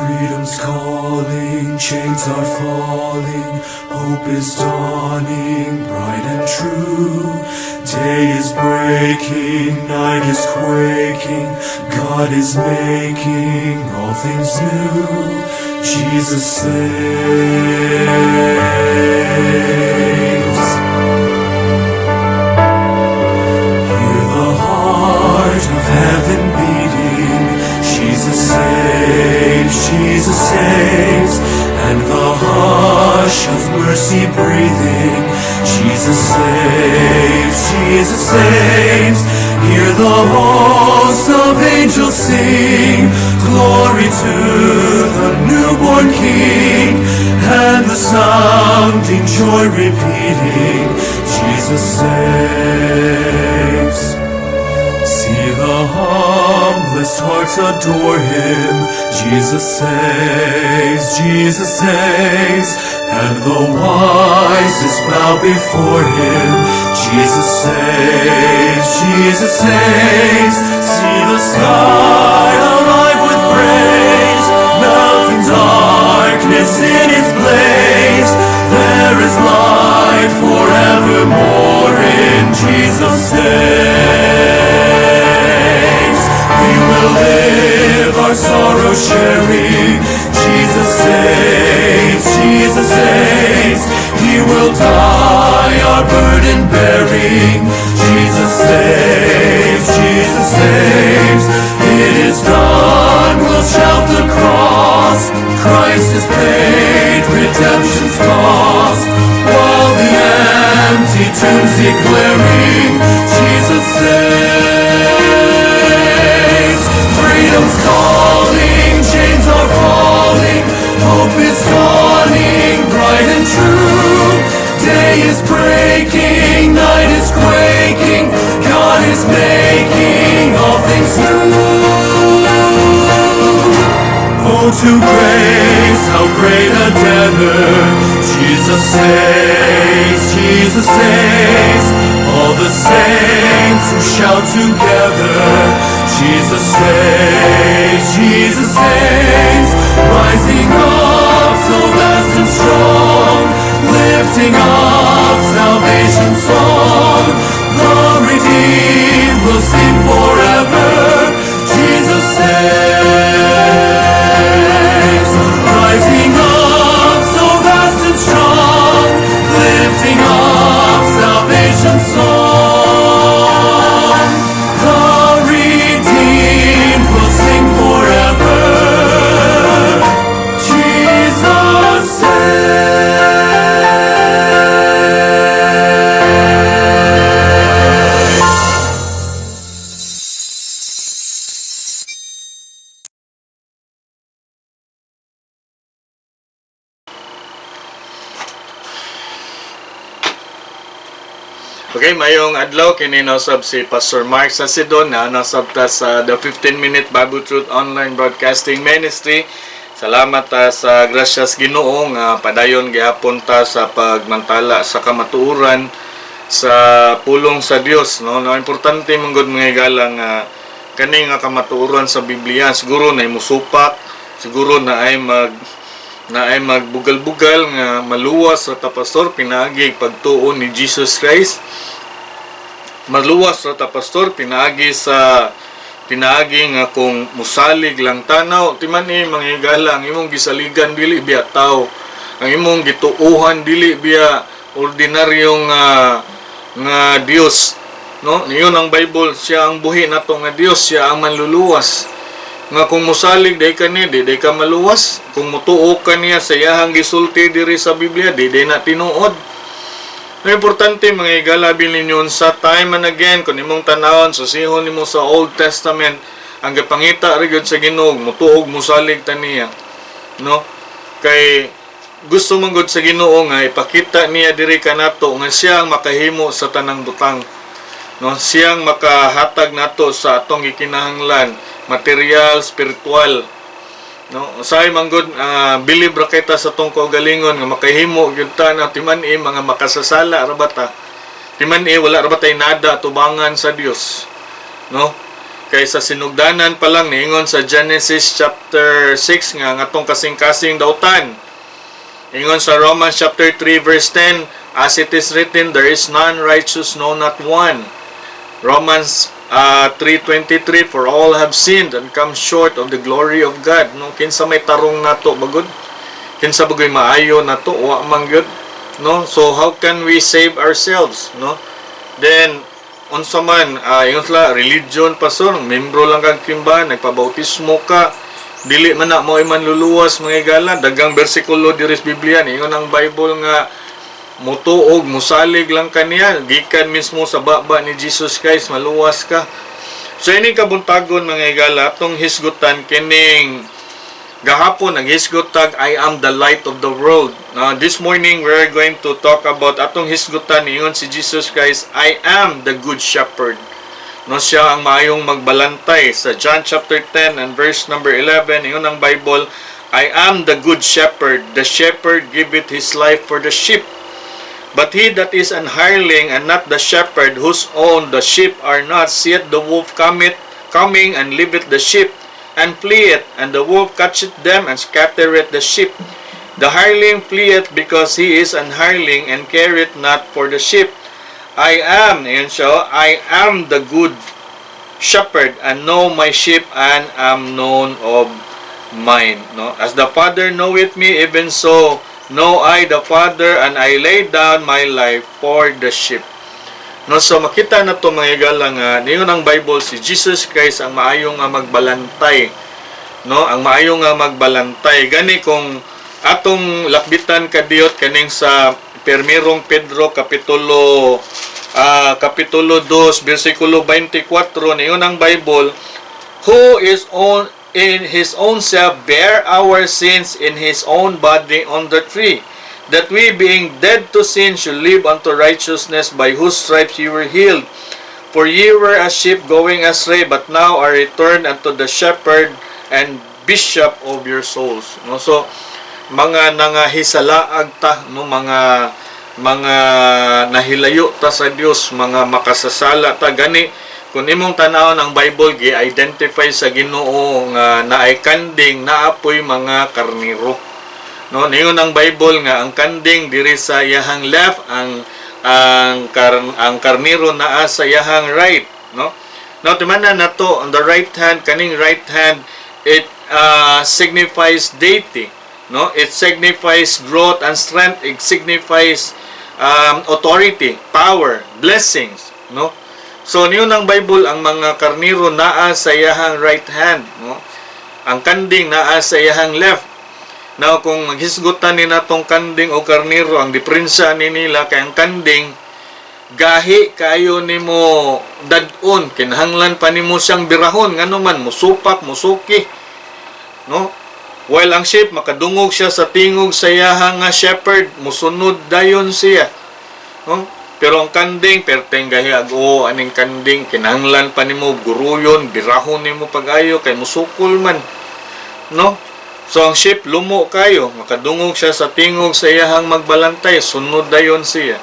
Freedom's calling, chains are falling, hope is dawning, bright and true. Day is breaking, night is quaking, God is making all things new. Jesus saves. Hear the heart of heaven beating. Jesus saves, Jesus saves, and the hush of mercy breathing. Jesus saves, Jesus saves. Hear the hosts of angels sing, glory to the newborn King, and the sounding joy repeating, Jesus saves. See the humblest hearts adore him. Jesus saves, Jesus saves, and the wisest bow before him. Jesus saves, Jesus saves. See the sky alive with praise, melting darkness in its blaze. There is light forevermore in Jesus saves. We will live our sorrow sharing. Jesus saves, Jesus saves. He will die our burden bearing. Jesus saves, Jesus saves. It is done, we'll shout the cross. Christ has paid redemption's cost. While the empty tomb's declaring, Jesus saves. Freedom's calling, chains are falling, hope is dawning, bright and true. Day is breaking, night is quaking, God is making all things new. Oh, to grace, how great a debtor. Jesus saves, Jesus saves. All the saints who shout together. Jesus saves, Jesus saves. Rising up so vast and strong, lifting up salvation's song. The redeemed will sing forever. Jesus saves. Rising up so vast and strong, lifting up salvation's song. The redeemed will sing forever. Jesus saves. Okay, mayong adlaw kini nausab si Pastor Mark Sasidon na nasab ta sa The 15 Minute Bible Truth Online Broadcasting Ministry. Salamat ta sa grasyas Ginoo nga padayon gihapon ta sa pagmantala sa kamatuoran sa pulong sa Dios, no? No, importante man gud, mga higala, nga kani nga kamatuoran sa Biblia, siguro na musupak, siguro na ay magbugal-bugal nga maluwas sa ta, pastor, pinaagi pagtuo ni Jesus Christ, maluwas ra ta, pastor, pinaagi sa pinaagi nga kung musalig lang tanaw timan ni, mga higala, ang imong gisaligan dili biya tao, ang imong gituohan dili biya ordinaryong nga Dios, no? Niyon ang Bible, siya ang buhi nato nga Dios, siya ang manluluwas nga kung musalig day ka niya, di day ka maluwas. Kung mutuo ka niya sa iyahang gisulti diri sa Biblia, di day na tinuod. Na importante, mga higala, ninyo sa time and again, kung imong tanawon, susihon nimo sa Old Testament, ang gapangita ra gyud sa Ginoo, mutuog, musalig ta niya, no? Kay gusto man gud sa Ginoo nga ipakita niya diri kanato nga siya ang makahimo sa tanang butang, no? Siyang makahatag nato sa atong gikinahanglan, material, spiritual, no? Usahay man gud bilib ra kita sa atong kaugalingon nga makahimo gyud ta na timan-i mga makasasala ra ba ta, timan-i wala ra ba tay nada tubangan sa Dios, no? Kay sa sinugdanan pa lang, niingon sa Genesis chapter 6 nga ang atong kasing-kasing dautan. Ingon sa Romans chapter 3 verse 10, "As it is written, there is none righteous, no, not one." Romans 3:23, "For all have sinned and come short of the glory of God." No, kinsa may tarong nato bagud? Kinsa bagoy maayo nato? Wa man gyud, no? So how can we save ourselves, no? Then unsa man, ingon sila, religion, pastor, membro lang kag simbahan, nagpabautismo ka, dili man na mo manluluwas. Mga higala, daghang bersikulo diri sa Biblia. Ingon ang Bible nga mutuog, musalig lang kaniya gikan mismo sa baba ni Jesus Christ, maluwas ka. So ini kabuntagon, mga higala, atong hisgutan kining gahapon naghisgot tag "I am the light of the world." Now, this morning we are going to talk about, atong hisgutan, ingon si Jesus Christ, "I am the good shepherd." No, siya ang maayong magbalantay. Sa John chapter 10 and verse number 11, ingon ang Bible, "I am the good shepherd. The shepherd giveth his life for the sheep. But he that is an hireling and not the shepherd, whose own the sheep are not, seeth the wolf coming and leaveth the sheep and fleeth, and the wolf catcheth them and scattereth the sheep. The hireling fleeth because he is an hireling and careth not for the sheep. I am," yun siya, "I am the good shepherd and know my sheep and am known of mine." No? "As the Father knoweth me, even so know I the Father, and I lay down my life for the sheep." No, so makita na to, mga higala, nga niyon ang Bible, si Jesus Christ ang maayo nga magbalantay. No, ang maayo nga magbalantay. Gani kung atong lakbitan kadiyot kaning sa Permirong Pedro kapitulo 2 bersikulo 24, niyon ang Bible, "Who is on in his own self bear our sins in his own body on the tree, that we, being dead to sin, should live unto righteousness, by whose stripes ye were healed. For ye were as sheep going astray, but now are returned unto the shepherd and bishop of your souls." No, so mga nangahisalaag ta, no, mga nahilayo ta sa Dios, mga makasasala ta. Gani kung imong tan-awon ang Bible, gi-identify sa Ginoo nga naay kanding, naapoy mga karniro. No, niyon ang Bible nga ang kanding diri sa iyahang left, ang karniro naa sa iyahang right, no? Now timanan nato on the right hand, kaning right hand, it signifies deity, no? It signifies growth and strength, it signifies authority, power, blessings, no? So niyon ang Bible, ang mga karniro naa sa iyahang right hand, no? Ang kanding naa sa iyahang left. Now, kung maghisgutan ni natong kanding o karniro, ang diferensya ni nila kay ang kanding, gahi kayo nimo dad-on, kinahanglan pa nimo siyang birahon, ngano man musupak, musuki. No? While ang sheep, makadungog siya sa tingog sa iyahang nga shepherd, musunod dayon siya. No? Pero ang kanding, perteng gahi ag-o aning kanding, kinahanglan pa nimo guruyon, birahon nimo pag-ayo kay musukol man. No? So ang sheep, lumo kayo, makadungog siya sa tingog sa iyahang magbalantay, sunod dayon siya.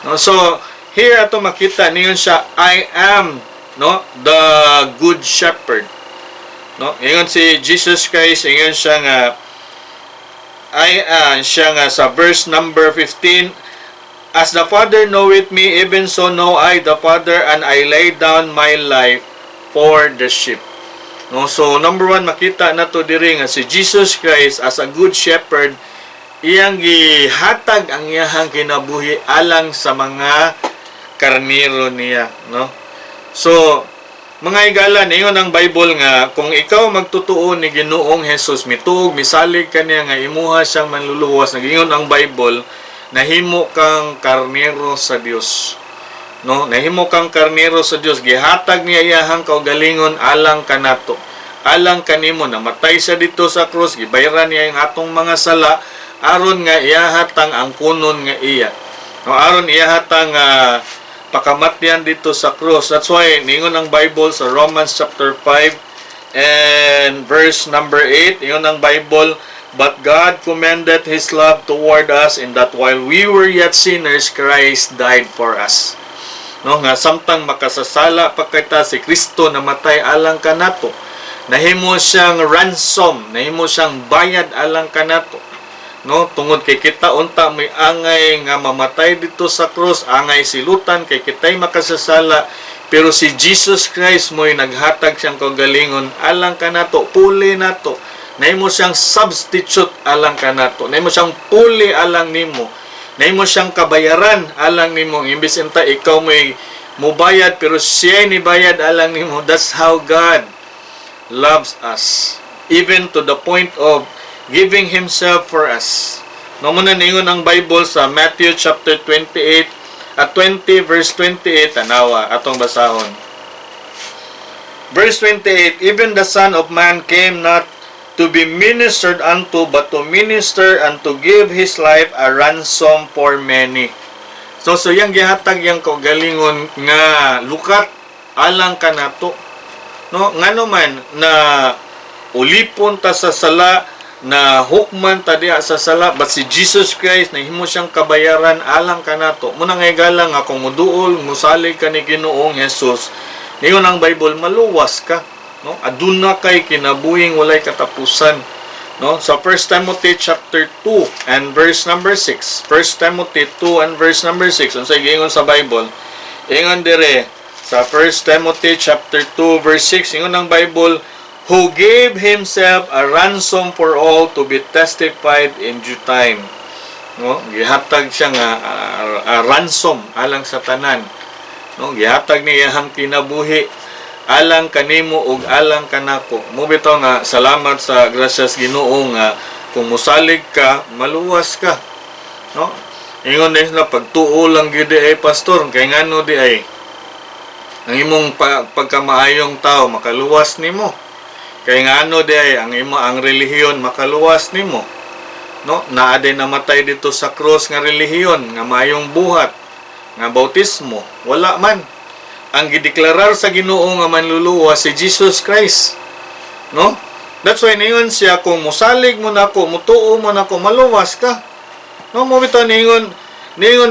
No? So here ato makita niyon siya, "I am," no, "the good shepherd." No? Ingon si Jesus Christ, ingon siya nga I siya nga sa verse number 15, "As the Father knoweth me, even so know I the Father, and I lay down my life for the sheep." No, so number one, makita nato diri nga si Jesus Christ as a good shepherd, iyang gihatag ang iyahang kinabuhi alang sa mga karniro niya, no? So mga higala, niingon ang Bible nga kung ikaw magtutuo ni Ginoong Jesus, mituog, misalig kaniya nga imuha siyang manluluwas, nagingon ang Bible, nahimo kang karnero sa Dios. No, nahimo kang karnero sa Dios, gihatag niya iyahang kaugalingon alang kanato. Alang kanimo, namatay siya dito sa krus, gibayaran niya ang atong mga sala aron nga iyahatang ang kunon nga iya. No, aron iyahatang pakamatyan dito sa krus. That's why ningon ang Bible sa Romans chapter 5 and verse number 8, ingon ang Bible, "But God commended His love toward us in that while we were yet sinners, Christ died for us." No, nga samtang makasasala pa kita, si Kristo namatay alang kanato. Nahimo siyang ransom, nahimo siyang bayad alang kanato. No, tungod kay kita unta may angay nga mamatay dito sa krus, angay silutan kay kitay makasasala, pero si Jesus Christ mo'y naghatag siyang kaugalingon alang kanato, puli nato. Nahimo siyang substitute alang kanato. Nahimo siyang puli alang nimo. Nahimo siyang kabayaran alang nimo. Imbis unta ikaw may mubayad, pero siya nibayad alang nimo. That's how God loves us, even to the point of giving Himself for us. No, mao na ningon ang Bible sa Matthew chapter 28 at 20 verse 28. Tanawa, atong basahon. Verse 28, "Even the Son of Man came not to be ministered unto, but to minister and to give His life a ransom for many." So yang gihatag yang kaugalingon nga lukat alang kanato. No, ngano man na ulipon ta sa sala, na hukman ta diha sa sala, but si Jesus Christ nahimo siyang kabayaran alang kanato. Mao na nga higala nga kung muduol, musalig ka ni Ginoong Jesus, ningon ang Bible, maluwas ka, no? Aduna kay kinabuhing walay katapusan, no? Sa 1 Timothy chapter 2 and verse number 6. 1 Timothy 2 and verse number 6. Unsay giingon sa Bible? Ingon dire sa 1 Timothy chapter 2 verse 6, ingon ang Bible, "Who gave Himself a ransom for all to be testified in due time." No? Gihatag siya nga a ransom alang sa tanan. No? Gihatag niya iyang kinabuhi alang kanimo ug alang kanako. Mao bitaw nga salamat sa grasyas Ginoo nga kung musalig ka, maluwas ka. No? Ingon din sila, "Pagtuo lang gyud ay, pastor." Kay ngano di ay ang imong pagkamaayong tao makaluwas nimo? Kay ngano di ay ang imo ang relihiyon makaluwas nimo? No, naa day namatay dito sa cross nga relihiyon, nga maayong buhat, nga bautismo? Wala man. Ang gideklarar sa Ginoo nga manluluwas si Jesus Christ. No? That's why ningon siya, kung musalig mo nako, mutuo mo nako, maluwas ka. No, mao bitaw ningon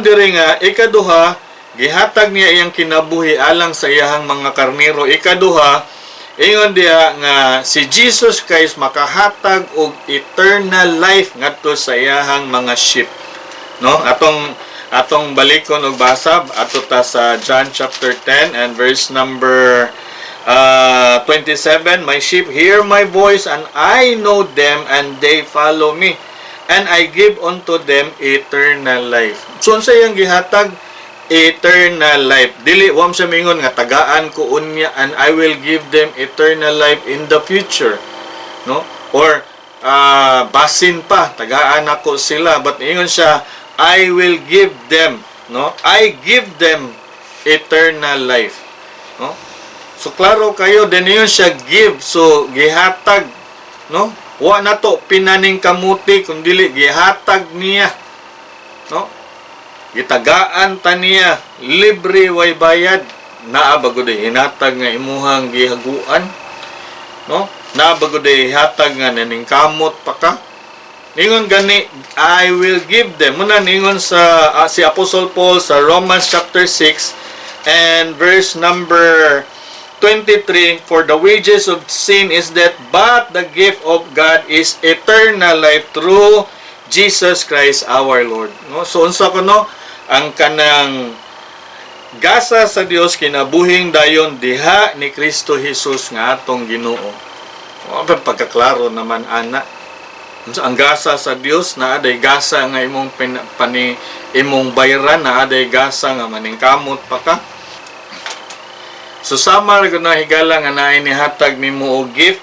diri nga ikaduha, gihatag niya iyang kinabuhi alang sa iyahang mga karnero. Ikaduha, ingon diha nga si Jesus Christ makahatag og eternal life ngadto sa iyahang mga sheep. No? Atong balikon og basa ato ta sa John chapter 10 and verse number 27. "My sheep hear my voice, and I know them, and they follow me, and I give unto them eternal life." So unsa iyang gihatag? Eternal life. Dili wa siya mingon nga tagaan ko unya and I will give them eternal life in the future, no? Or basin pa tagaan ako sila, but ingon siya, "I will give them," no? "I give them eternal life," no? So klaro kayo din yun siya give, so gihatag, no? Wa na to pinaning kamuti kung dili gihatag niya, no? Gitagaan ta niya, libre, way bayad. Naa ba gud hinatag nga imuhang gihaguan, no? Naa ba gud hatag nga naningkamot pa ka? Ningon gani, "I will give them." Mao na ningon sa si Apostle Paul sa Romans chapter 6 and verse number 23, "For the wages of sin is death, but the gift of God is eternal life through Jesus Christ our Lord." No? So unsa kuno ang kanang gasa sa Dios? Kinabuhing dayon diha ni Kristo Jesus nga atong Ginoo. O, pagkaklaro naman ana. Unsa ang gasa sa Dios? Naa day gasa nga imong pani imong bayran? Naa day gasa nga maningkamot pa ka? So sama ra gud na, higala, nga naay nihatag nimo og gift.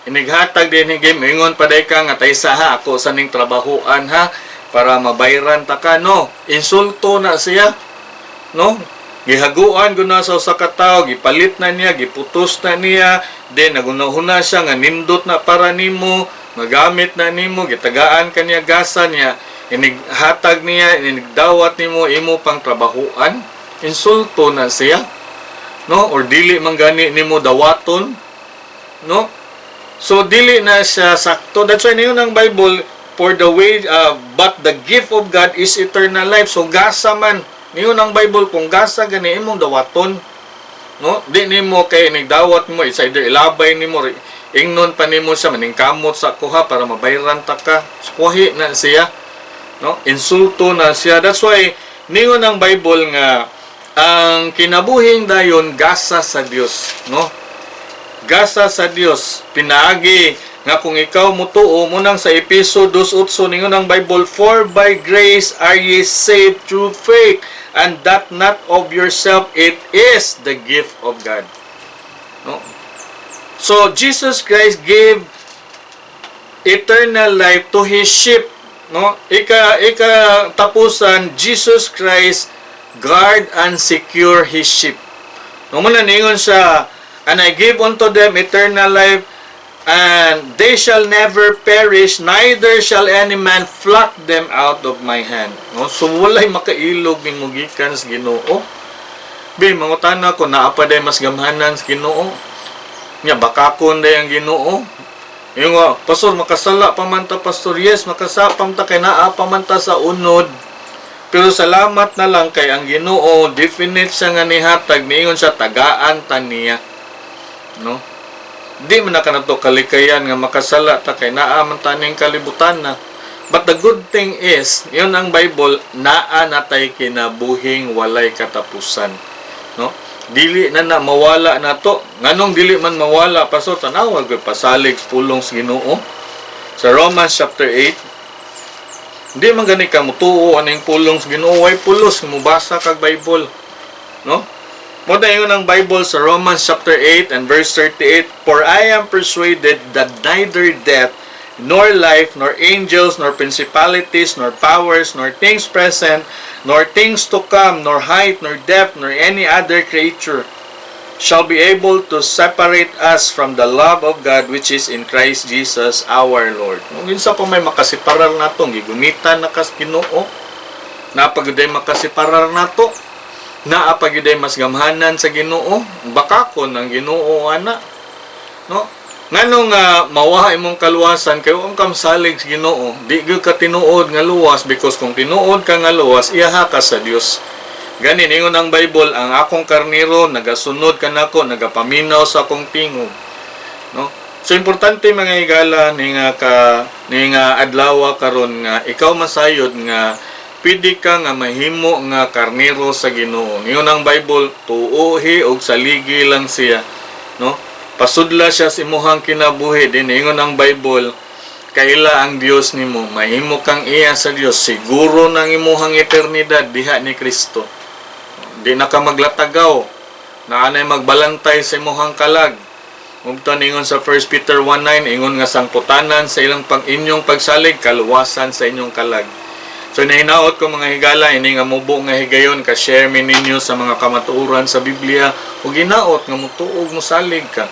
Inighatag din ni game, ingon pa day ka nga taysa ha, ako sa ning trabahoan ha para mabayran ta ka, no? Insulto na siya, no? Gihaguan gud na sa usa ka tawo, gipalit na niya, giputos na niya, then nagunahuna siya nga nindot na para nimo, magamit na nimo, gitagaan ka niya gasa niya, inighatag niya, inigdawat nimo, imo pang trabahoan. Insulto na siya, no? Or dili man gani nimo dawaton, no? So dili na siya sakto. That's why ningon ang Bible, for the way but the gift of God is eternal life. So gasa man. Niyon ang Bible, kung gasa gani imong dawaton, no? Di nimo kay nigdawat mo, it's either ilabay nimo, ingnon pa nimo siya maningkamot sa kuha para mabayran ta ka. Kuhi na siya, no? Insulto na siya. That's why ningon ang Bible nga ang kinabuhing dayon gasa sa Dios, no? Gasa sa Dios pinaagi nga kung ikaw mutuo munang sa Epeso 2:8, ningon ang Bible, "For by grace are ye saved through faith, and that not of yourself, it is the gift of God," no? So Jesus Christ gave eternal life to his sheep, no? Ika tapusan, Jesus Christ guard and secure his sheep, no? Muna ningon siya, "And I give unto them eternal life, and they shall never perish, neither shall any man pluck them out of my hand," no? So walay makailog nimo gikan sa Ginoo. Bi mangutana ko, naa pa day mas gamhanan sa Ginoo? Nya bakakon day ang Ginoo. Yung nga, "Pastor, makasala pa man ta, Pastor." Yes, makasala pa man ta kay naa pa man ta sa unod. Pero salamat na lang kay ang Ginoo, definite siya nga nihatag, niingon siya tagaan ta niya. No? Di man na kanato kalikayan nga makasala ta kay naa man ta ning kalibutan na. But the good thing is, yun ang Bible, naa natay kinabuhing walay katapusan. No? Dili na na mawala na to. Nganong dili man mawala, Pastor? Tanawa gyud pasalig sa pulong sa Ginoo. Sa Romans chapter 8, hindi man gani ka mutuo aning pulong sa Ginoo, way pulos mubasa kag Bible. No? Mo dayon ang Bible sa Romans chapter 8 and verse 38, "For I am persuaded that neither death, nor life, nor angels, nor principalities, nor powers, nor things present, nor things to come, nor height, nor depth, nor any other creature shall be able to separate us from the love of God which is in Christ Jesus our Lord." Kung kinsa pa may makasiparar nato, gigunitan na kas Ginoo. Naa pa gyuday makasiparar nato? Naa pa gyuday mas gamhanan sa Ginoo? Bakakon ang Ginoo ana. No? Ngano nga mawa imong kaluwasan kay ang kamsalig sa Ginoo, di gyud ka tinuod nga luwas, because kung tinuod ka nga luwas, iyaha ka sa Dios. Gani ningon ang Bible, "Ang akong karnero nagasunod kanako, nagapaminaw sa akong tingog." No? So importante, mga higala, ni nga ka ni nga adlaw karon nga ikaw masayod nga pwede ka nga mahimo nga karnero sa Ginoo. Ningon ang Bible, tuohi og saligi lang siya, no? Pasudla siya sa imuhang kinabuhi din. Ingon ang Bible, kaila ang Dios nimo, mahimo kang iya sa Dios, siguro ng imuhang eternidad diha ni Kristo. Di na ka maglatagaw, naanay magbalantay sa imuhang kalag. Mugto ningon sa 1 Peter 1:9, ingon nga sangputanan sa ilang pang inyong pagsalig, kaluwasan sa inyong kalag. So nahinaot ko, mga higala, ini nga mubo nga higayon ka share mi ninyo sa mga kamatuoran sa Biblia ug ginaot nga mutuog, mosalig ka.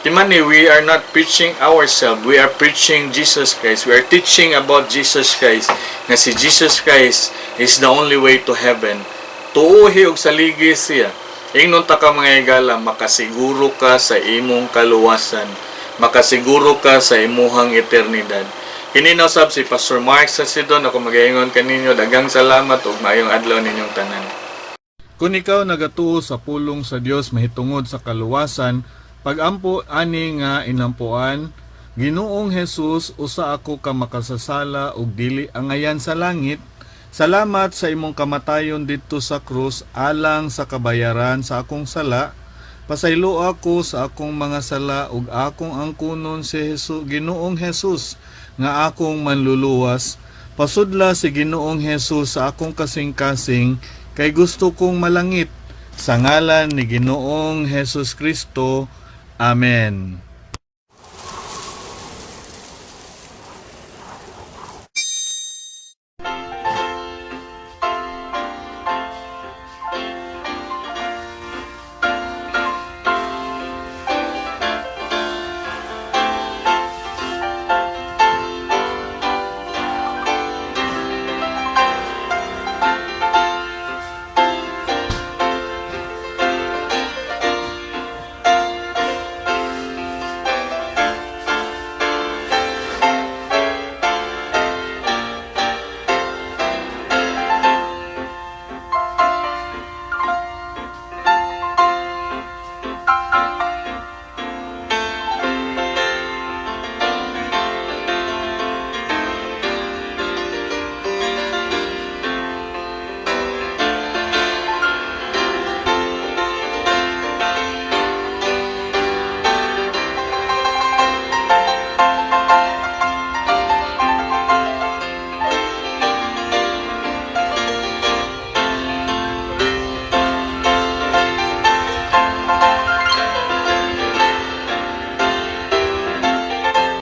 Timani, we are not preaching ourselves. We are preaching Jesus Christ. We are teaching about Jesus Christ. Nga si Jesus Christ is the only way to heaven. Tuuhi og saligi siya. Ingnon ta ka, mga higala, makasiguro ka sa imong kaluwasan. Makasiguro ka sa imuhang eternidad. Kini na usab si Pastor Mark sa Sidon. Ako magaingon kaninyo, daghang salamat ug maayong adlaw ninyong tanan. Kung ikaw nagatuo sa pulong sa Dios mahitungod sa kaluwasan, pagampo ani nga inampuan: "Ginoong Jesus, usa ako ka makasasala ug dili angayan sa langit. Salamat sa imong kamatayon didto sa krus alang sa kabayaran sa akong sala. Pasaylo ako sa akong mga sala ug akong angkunon si Jesus, Ginoong Jesus, nga akong manluluwas. Pasudla si Ginoong Jesus sa akong kasing-kasing kay gusto kong malangit. Sa ngalan ni Ginoong Jesus Kristo. Amen."